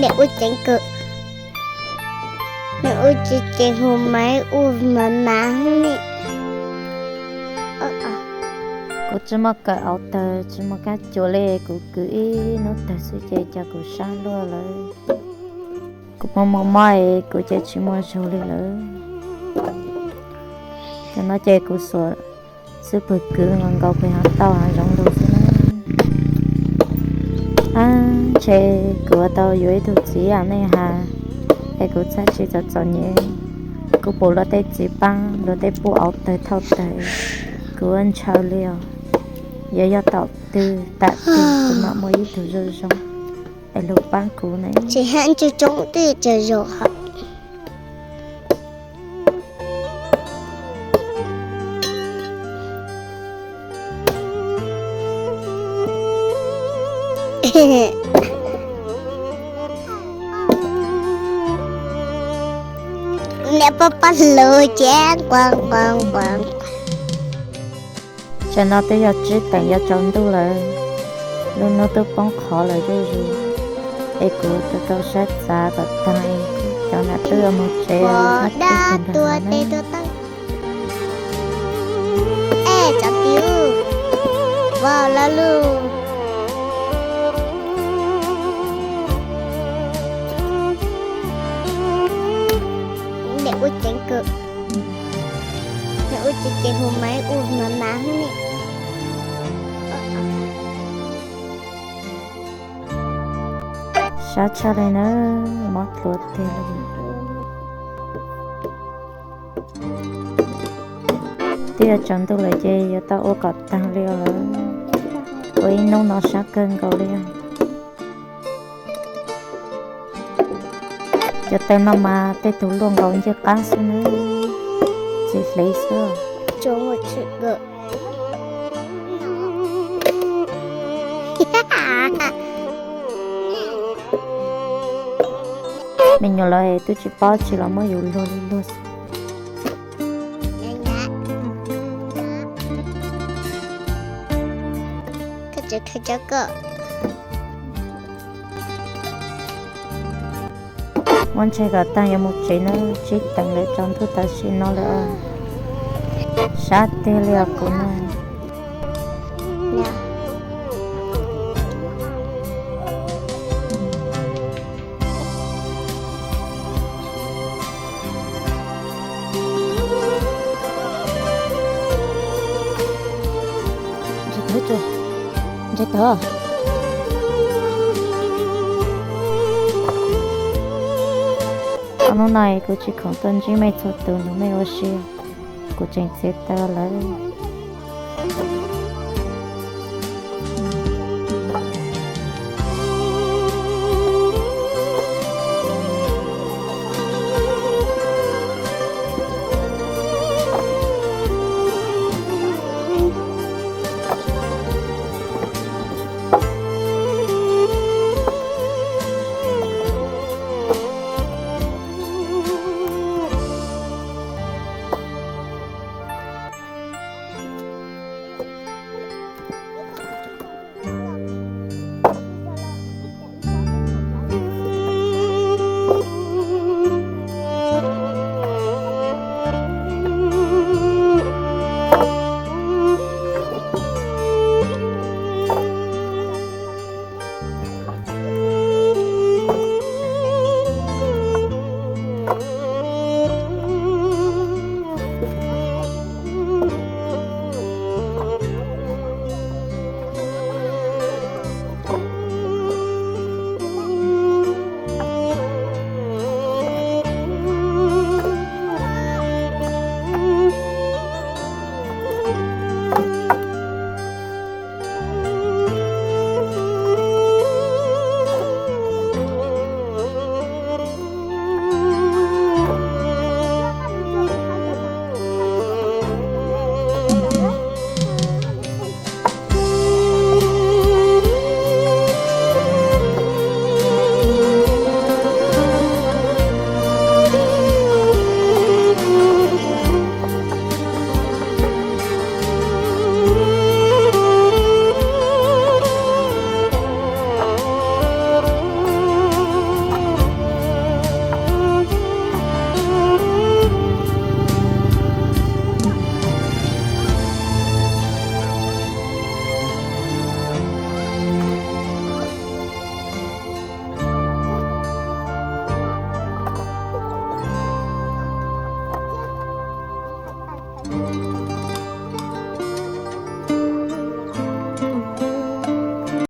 Niam ua ceev kawg, niam ua tsis ceev hu maiv ua mas mas ne. Kuv tsis muaj kawm auv tawg, tsis muaj kab cuam li, kuv kwv ib hnub tawg xwb ces cas kuv sab luaj lawm. Kuv muaj muaj mob es kuv ces tsis muaj zug li lawm. Cov no ces kuv xuas xub pwg kwv nkaus nkaus pem hav tauj hav zoov lug xwb na. Ab, ntshe kuv ua tau yuav ib tug txiv yam nej has, es kuv txhaj tsis txom txom nyem. Kuv pum luag tej txiv paab, luag tej puj auv tawg thauj tawg, kuv ua ntshaw li os. Yog yog tom twg tam twg kuv mam muaj ib tug zoo zoo es lug paab kuv ne. Tsis hab ntswg tsoob twb tsaug zog hab. Niam pab pab lug ces quas quas quas. Tsam no twb yog tsib teev yuav tsaus ntuj lawm, lub hnub twb poob qho lawm zuj zus, es kuv rau rau sab txav kom taag, cov nam twb yuav moog tsev. Dab tua tes tua taw. Ej, cov tis, vau lawm lauj. Niam ua ceev kawg, niam ua tsis ceev hu maiv ua mas mas ne. Sab tshaj li na, mob dlua tiag li. Twb yuav tsaus ntuj lawm ces yuav tau ua kom taag li os. Ua ib hnub no sab kawg nkaus li. Cov taw no mas tej tug luaj nkaus ncej qaab xwb nawb, tsis hlev xwb. Me nyuam lawv twb tsis paub tsi los muab yus luag li luag xwb. Muab ntseg kom taag yuav mus tsev nawb, tsib teev lawm tsaus ntuj tam sim no lawm. Sab tiag li os kuv na. Ntse tag, ntse tag. Ob hnub no kuv tsis khoom tuaj ntsib mej txhua tus nrog mej ua si, kuv tseem txiav taw lawm.